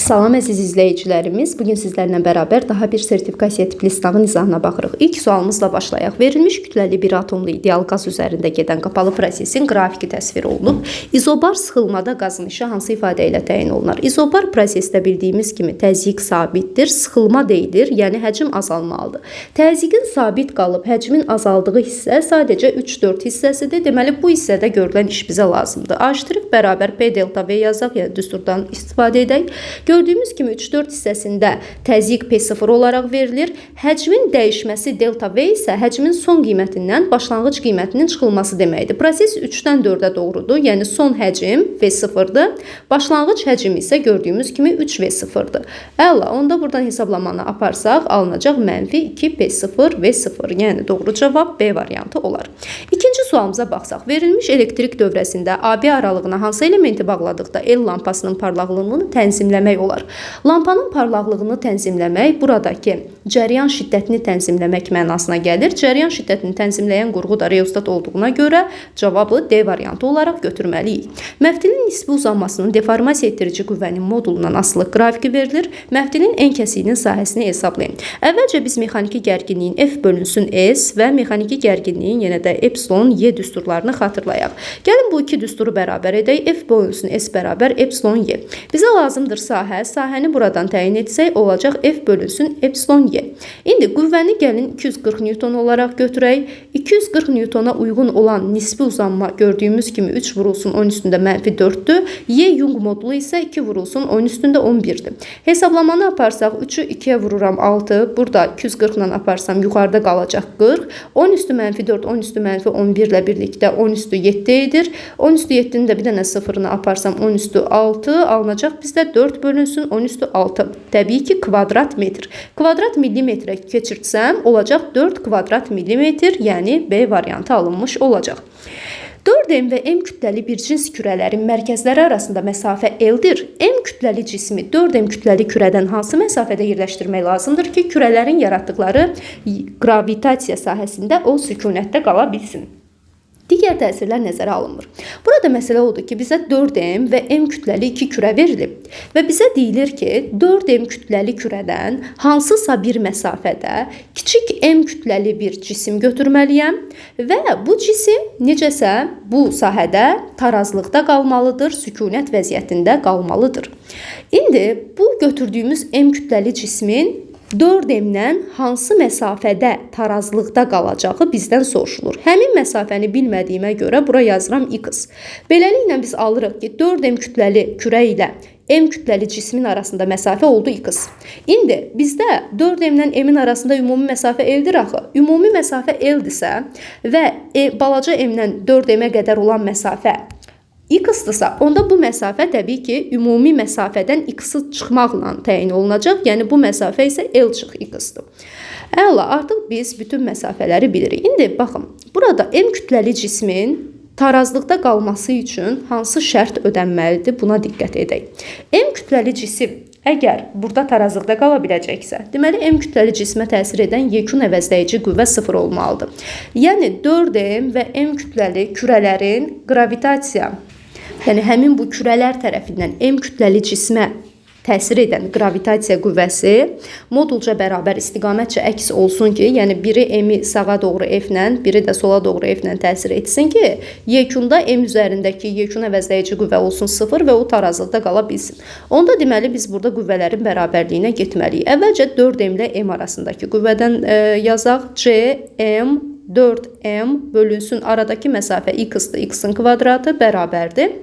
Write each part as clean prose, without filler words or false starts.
Salam əziz izləyicilərimiz. Bu gün sizlərlə bərabər daha bir sertifikasiya tipli sınavın izahına baxırıq. İlk sualımızla başlayaq. Verilmiş kütləli bir atomlu ideal qaz üzərində gedən qapalı prosesin qrafiki təsvir olunub. İzobar sıxılmada qazın işi hansı ifadə ilə təyin olunar? İzobar prosesdə bildiyimiz kimi təzyiq sabitdir, sıxılma deyilir, yəni həcm azalmalıdır. Təzyiqin sabit qalıb həcmin azaldığı hissə sadəcə 3-4 hissəsidir. Deməli bu hissədə görülən iş bizə lazımdır. A ştrix bərabər P delta V yazaq, yəni düsturdan istifadə edək. Gördüyümüz kimi 3-4 hissəsində təzyiq P0 olaraq verilir. Həcmin dəyişməsi delta V isə həcmin son qiymətindən başlanğıc qiymətinin çıxılması deməkdir. Proses 3-dən 4-ə doğrudur. Yəni son həcm V0-dır. Başlanğıc həcm isə gördüyümüz kimi 3V0-dır. Əla, onda buradan hesablamanı aparsaq alınacaq mənfi 2P0 V0. Yəni doğru cavab B variantı olar. İkinci sualımıza baxsaq, verilmiş elektrik dövrəsində AB aralığına hansı elementi bağladıqda el lampasının parlaqlığını tənzimləmək olar? Lampanın parlaqlığını tənzimləmək buradakı cəryan şiddətini tənzimləmək mənasına gəlir. Cəryan şiddətini tənzimləyən qurğu da reostat olduğuna görə cavabı D variantı olaraq götürməliyik. Məftilin nisbi uzanmasının deformasiya etdirici qüvvənin modulundan asılı qrafiki verilir. Məftilin en kəsiyinin sahəsini hesablayın. Əvvəlcə biz mexaniki gərginliyin F bölünsün S və mexaniki gərginliyin yenə də epsilon Y düsturlarını xatırlayaq. Gəlin bu iki düsturu bərabər edək. F bölünsün S bərabər epsilon Y. Bizə lazımdır sahə. Sahəni buradan təyin etsək olacaq F bölünsün epsilon Y. İndi qüvvəni gəlin 240 Newton olaraq götürək. 240 Newtona uyğun olan nisbi uzanma gördüyümüz kimi 3 vurulsun 10 üstündə mənfi 4-dür. Y Young modulu isə 2 vurulsun 10 üstündə 11-dir. Hesablamanı aparsaq 3-ü 2-yə vururam 6. Burada 240 ilə aparsam yuxarıda qalacaq 40. 10 üstü mənfi 4, 10 üstü mənfi 11 ilə birlikdə 10 üstü 7 edir. 10 üstü 7-nin də bir dənə sıfırını aparsam 10 üstü 6 alınacaq. Bizdə 4 bölünsün 10 üstü 6. Təbii ki, kvadrat metr. Kvadrat millimetrə keçirtsəm olacaq 4 kvadrat millimetr, yəni B variantı alınmış olacaq. 4M və M kütləli bir cins kürələrin mərkəzləri arasında məsafə L-dir. M kütləli cismi 4M kütləli kürədən hansı məsafədə yerləşdirmək lazımdır ki, kürələrin yaratdıqları qravitasiya sahəsində o sükunətdə qala bilsin? Digər təsirlər nəzərə alınmır. Burada məsələ odur ki, bizə 4M və M kütləli iki kürə verilib və bizə deyilir ki, 4M kütləli kürədən hansısa bir məsafədə kiçik M kütləli bir cisim götürməliyəm və bu cisim necəsə bu sahədə tarazlıqda qalmalıdır, sükunət vəziyyətində qalmalıdır. İndi bu götürdüyümüz M kütləli cismin 4M-dən hansı məsafədə tarazlıqda qalacağı bizdən soruşulur. Həmin məsafəni bilmədiyimə görə bura yazıram x. Beləliklə biz alırıq ki, 4M kütləli kürə ilə M kütləli cismin arasında məsafə oldu x. İndi bizdə 4M-dən M-in arasında ümumi məsafə L-dir axı. Ümumi məsafə L-dirsə və balaca M-dən 4M-ə qədər olan məsafə x-dırsa, onda bu məsafə təbii ki, ümumi məsafədən x-ı çıxmaqla təyin olunacaq. Yəni bu məsafə isə L çıx x-dır. Əla, artıq biz bütün məsafələri bilirik. İndi baxın, burada M kütləli cismin tarazlıqda qalması üçün hansı şərt ödənməlidir? Buna diqqət edək. M kütləli cisim əgər burada tarazlıqda qala biləcəksə, deməli M kütləli cismə təsir edən yekun əvəzləyici qüvvə 0 olmalıdır. Yəni 4M və M kütləli kürələrin qravitasiya, yəni həmin bu kürələr tərəfindən M kütləli cismə təsir edən qravitasiya qüvvəsi modulca bərabər istiqamətcə əks olsun ki, yəni biri M-i sağa doğru F-lə, biri də sola doğru F-lə təsir etsin ki, yekunda M üzərindəki yekun əvəzləyici qüvvə olsun 0 və o tarazlıqda qala bilsin. Onda deməli biz burada qüvvələrin bərabərliyinə getməliyik. Əvvəlcə 4M ilə M arasındakı qüvvədən yazaq. C, M, 4M bölünsün aradakı məsafə x-dır, x-in kvadratı bərabərdir.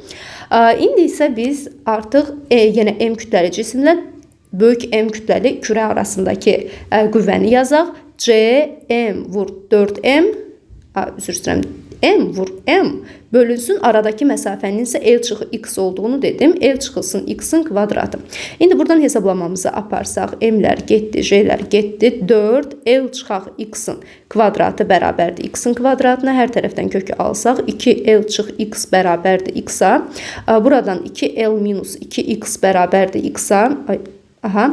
İndi isə biz artıq yenə M kütləli cisimlə böyük M kütləli kürə arasındakı qüvvəni yazaq. C, M vur 4M, üzr istəyirəm, M vur M bölünsün aradakı məsafənin isə L çıx x olduğunu dedim. L çıxılsın x-in kvadratı. İndi buradan hesablamamızı aparsaq, M-lər getdi, J-lər getdi. 4 L çıxaq x-in kvadratı bərabərdir x-in kvadratına. Hər tərəfdən kökü alsaq, 2L çıx x bərabərdir x-a. Buradan 2L minus 2x bərabərdir x-a. Aha.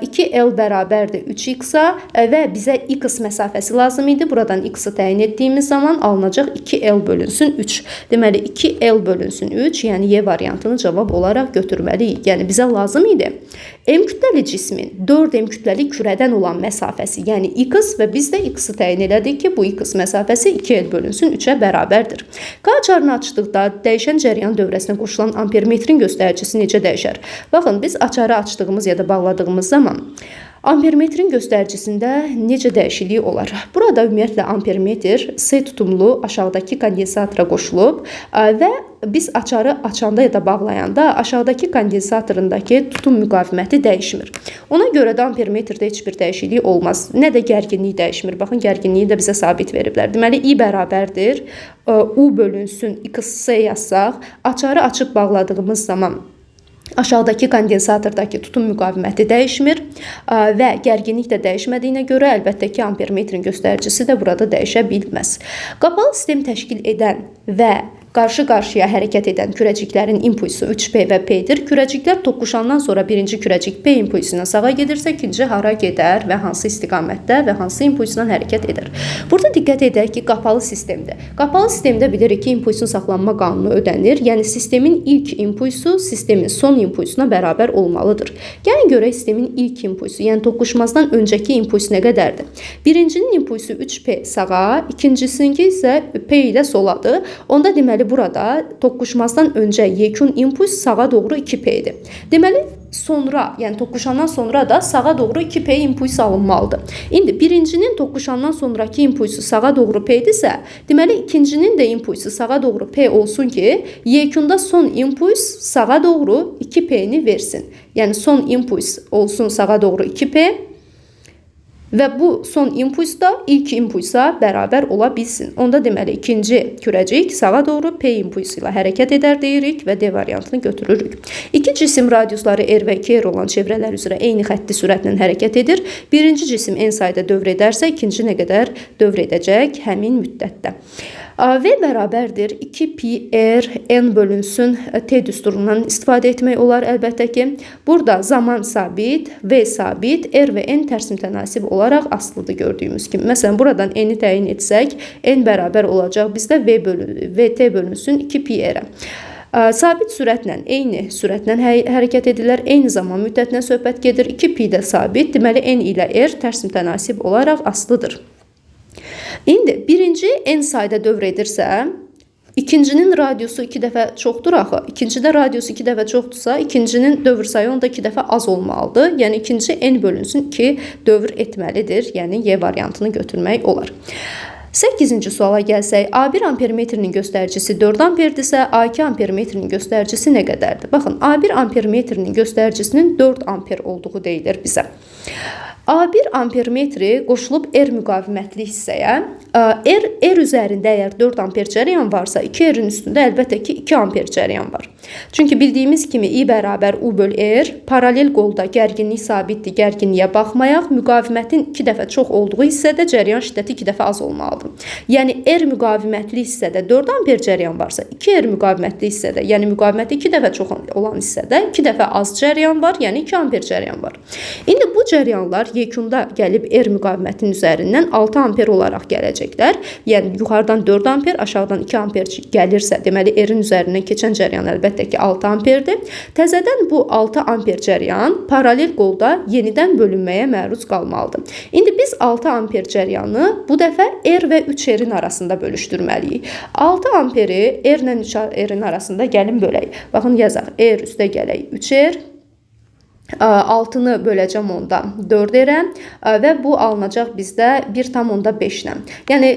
2L bərabərdir 3X-a və bizə X məsafəsi lazım idi. Buradan X-ı təyin etdiyimiz zaman alınacaq 2L bölünsün 3. Deməli 2L bölünsün 3, yəni Y variantını cavab olaraq götürməliyik. Yəni bizə lazım idi M kütləli cismin 4M kütləli kürədən olan məsafəsi, yəni X və biz də X-ı təyin elədik ki, bu X məsafəsi 2L bölünsün 3-ə bərabərdir. K açarını açdıqda dəyişən cəryan dövrəsinə qoşulan ampermetrin göstəricisi necə dəyişər? Baxın, biz açarı açdığımız ya da bağladığımız zaman ampermetrin göstəricisində necə dəyişiklik olar? Burada ümumiyyətlə ampermetr S tutumlu aşağıdakı kondensatora qoşulub və biz açarı açanda ya da bağlayanda aşağıdakı kondensatorundakı tutum müqaviməti dəyişmir. Ona görə də ampermetrdə heç bir dəyişiklik olmaz. Nə də gərginlik dəyişmir. Baxın, gərginliyi də bizə sabit veriblər. Deməli, I bərabərdir U bölünsün XC yazsaq, açarı açıb bağladığımız zaman aşağıdakı kondensatordakı tutum müqaviməti dəyişmir və gərginlik də dəyişmədiyinə görə əlbəttə ki, ampermetrin göstəricisi də burada dəyişə bilməz. Qapalı sistem təşkil edən və qarşı-qarşıya hərəkət edən kürəciklərin impulsu 3P və P-dir. Kürəciklər toqquşandan sonra birinci kürəcik P impulsu ilə sağa gedirsə, ikinci hara gedər və hansı istiqamətdə və hansı impulsla hərəkət edər? Burada diqqət edək ki, qapalı sistemdə. Qapalı sistemdə bilirik ki, impulsun saxlanma qanunu ödənir. Yəni sistemin ilk impulsu sistemin son impulsuna bərabər olmalıdır. Gəlin görək sistemin ilk impulsu, yəni toqquşmazdan öncəki impuls nə qədərdir? Birincinin impulsu 3P sağa, ikincisininki isə P ilə soladır. Onda deməli burada toqquşmazdan öncə yekun impuls sağa doğru 2P-dir. Deməli sonra, yəni toqquşandan sonra da sağa doğru 2P impuls alınmalıdır. İndi birincinin toqquşandan sonrakı impulsu sağa doğru P-dirsə, deməli ikincinin də impulsu sağa doğru P olsun ki, yekunda son impuls sağa doğru 2P-ni versin. Yəni son impuls olsun sağa doğru 2P və bu son impuls da ilk impulsa bərabər ola bilsin. Onda deməli ikinci kürəcik sağa doğru P impulsu ilə hərəkət edər deyirik və D variantını götürürük. İki cisim radiusları R və 2R olan çevrələr üzrə eyni xətti sürətlə hərəkət edir. Birinci cisim n sayda dövr edərsə, ikinci nə qədər dövr edəcək həmin müddətdə? V bərabərdir 2pi r n bölünsün t düsturundan istifadə etmək olar əlbəttə ki. Burada zaman sabit, V sabit, r və n tərs mütənasib olaraq asılıdır gördüyümüz kimi. Məsələn, buradan n-i təyin etsək, n bərabər olacaq bizdə VT bölünsün 2pi r-ə. Sabit sürətlə, eyni sürətlə hərəkət edirlər, eyni zaman müddətinə söhbət gedir. 2pi də sabit, deməli n ilə r tərs mütənasib olaraq asılıdır. İndi birinci n sayda dövr edirsə, ikincinin radiusu 2 dəfə çoxdur axı. İkincidə radiusu 2 dəfə çoxdursa, ikincinin dövr sayı onda 2 dəfə az olmalıdır. Yəni ikinci n bölünsün 2 dövr etməlidir. Yəni Y variantını götürmək olar. 8-ci suala gəlsək, A1 ampermetrinin göstəricisi 4 amperdirsə, A2 ampermetrinin göstəricisi nə qədərdir? Baxın, A1 ampermetrinin göstəricisinin 4 amper olduğu deyilir bizə. A1 ampermetri qoşulub R müqavimətli hissəyə. R üzərində əgər 4 amper cəryan varsa, 2R-in üstündə əlbəttə ki 2 amper cəryan var. Çünki bildiyimiz kimi I bərabər U böl R, paralel qolda gərginlik sabitdir, gərginliyə baxmayaq, müqavimətin 2 dəfə çox olduğu hissədə cəryan şiddəti 2 dəfə az olmalıdır. Yəni R müqavimətli hissədə 4 amper cəryan varsa, 2R müqavimətli hissədə, yəni müqaviməti 2 dəfə çox olan hissədə 2 dəfə az cəryan var, yəni 2 amper cəryan var. İndi bu cəryanlar yekunda gəlib R müqavimətinin üzərindən 6 amper olaraq gələcəklər. Yəni yuxarıdan 4 amper, aşağıdan 2 amper gəlirsə, deməli R-in üzərindən keçən cəryan əlbəttə ki 6 amperdir. Təzədən bu 6 amper cəryan paralel qolda yenidən bölünməyə məruz qalmalıdır. İndi biz 6 amper cəryanı bu dəfə R və 3R-in arasında bölüşdürməliyik. 6 amperi R ilə 3R-in arasında gəlin bölək. Baxın yazaq. R üstə gələk 3R. 6-nı böləcəm onda 4R-ə və bu alınacaq bizdə 1,5 ilə. Yəni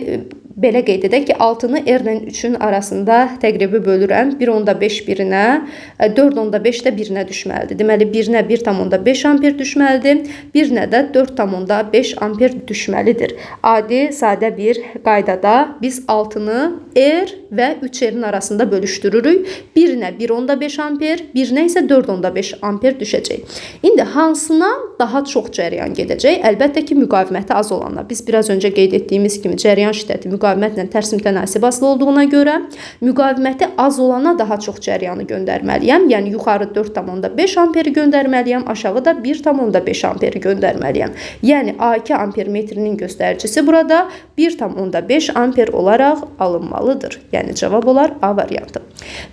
belə qeyd edək ki, 6-nı R ilə 3-ün arasında təqribi bölürəm. 1,5 birinə, 4,5 də birinə düşməlidir. Deməli, birinə 1,5 amper düşməlidir, birinə də 4,5 amper düşməlidir. Adi, sadə bir qaydada biz 6-nı R və 3R-in arasında bölüşdürürük. Birinə 1,5 amper, birinə isə 4,5 amper düşəcək. İndi hansına daha çox cəryan gedəcək? Əlbəttə ki, müqaviməti az olanlar. Biz biraz öncə qeyd etdiyimiz kimi cəryan şiddəti müqavimətlə tərs mütənasib asılı olduğuna görə müqaviməti az olana daha çox cəryanı göndərməliyəm. Yəni yuxarı 4,5 amperi göndərməliyəm, aşağı da 1,5 amperi göndərməliyəm. Yəni A2 ampermetrinin göstəricisi burada 1,5 amper olaraq alınmalıdır. Yəni cavab olar A variantı.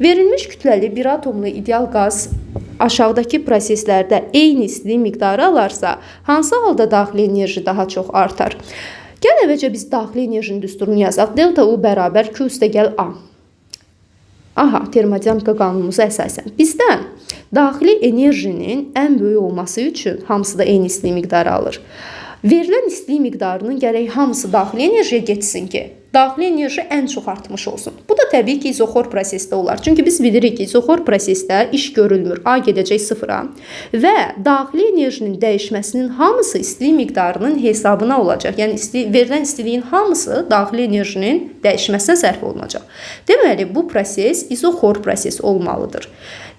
Verilmiş kütləli bir atomlu ideal qaz aşağıdakı proseslərdə eyni istilik miqdarı alarsa, hansı halda daxili enerji daha çox artar? Gəl əvvəlcə biz daxili enerjinin düsturunu yazaq. Delta U bərabər Q üstəgəl A. Aha, termodinamika qanunumuza əsasən bizdən daxili enerjinin ən böyük olması üçün hamısı da eyni istilik miqdarı alır. Verilən istilik miqdarının gərək hamısı daxili enerjiyə getsin ki, daxili enerji ən çox artmış olsun. Bu da təbii ki, izoxor prosesdə olar. Çünki biz bilirik ki, izoxor prosesdə iş görülmür. A gedəcək sıfıra və daxili enerjinin dəyişməsinin hamısı istilik miqdarının hesabına olacaq. Yəni verilən istiliyin hamısı daxili enerjinin dəyişməsinə sərf olunacaq. Deməli, bu proses izoxor proses olmalıdır.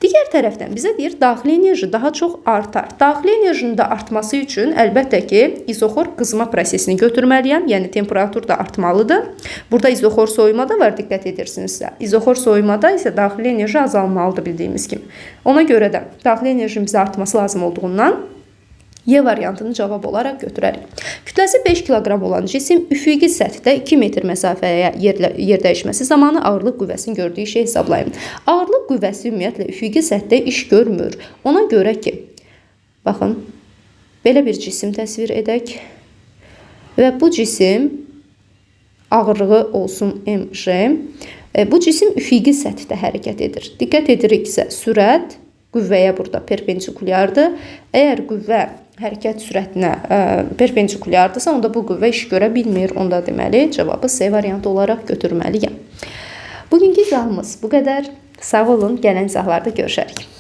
Digər tərəfdən bizə deyir, daxili enerji daha çox artar. Daxili enerjinin də artması üçün əlbəttə ki, izoxor qızma prosesini götürməliyəm. Yəni temperatur da artmalıdır. Burada izoxor soyuma da var, diqqət edirsinizsə. İzoxor soyumada isə daxili enerji azalmalıdır bildiyimiz kimi. Ona görə də daxili enerjinin bizə artması lazım olduğundan Y variantını cavab olaraq götürərik. Kütləsi 5 kiloqram olan cisim üfüqi səthdə 2 metr məsafəyə yer dəyişməsi zamanı ağırlıq qüvvəsinin gördüyü işi hesablayın. Ağırlıq qüvvəsi ümumiyyətlə üfüqi səthdə iş görmür. Ona görə ki, baxın, belə bir cisim təsvir edək və bu cisim ağırlığı olsun mg. Bu cisim üfüqi səthdə hərəkət edir. Diqqət ediriksə, sürət qüvvəyə burada perpendikulyardır. Əgər qüvvə hərəkət sürətinə perpendikulyardısa, onda bu qüvvə iş görə bilmir. Onda deməli, cavabı C variantı olaraq götürməliyəm. Bugünkü izahımız bu qədər. Sağ olun, gələn izahlarda görüşərik.